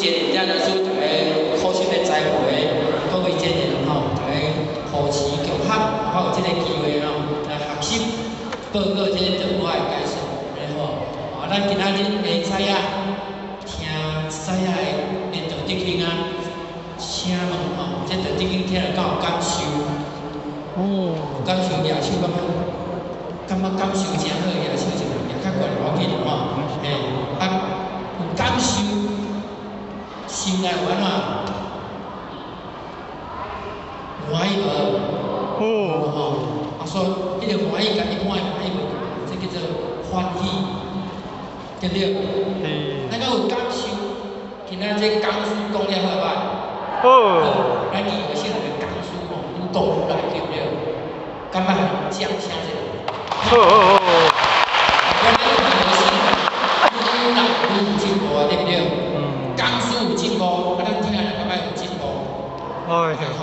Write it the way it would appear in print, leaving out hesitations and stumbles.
謝林老師，大家苦心咧栽培各位青年吼，大家扶持共學，我有這個機會吼來學習報告這個對我的介紹，按呢好。啊，咱今仔日下早啊，聽早啊的道德經啊，請問吼，這道德經聽了敢有感受？有感受舉手感覺？感覺感受誠好，舉手一下，舉較懸無要緊吼。嘿，啊，有感受，心內有按怎？歡喜無？有吼。啊，所以彼個歡喜佮一般的歡喜無仝，這叫做歡喜，對不對？咱講有感受，今仔這講師講了好歹？好。咱義和聖的講師吼，愈講愈來，對不對？感覺掌聲一下。好好好。咱義和聖愈來愈有進步啊，對不對？講師有進步，啊，咱聽人感覺有進步。哎。吼。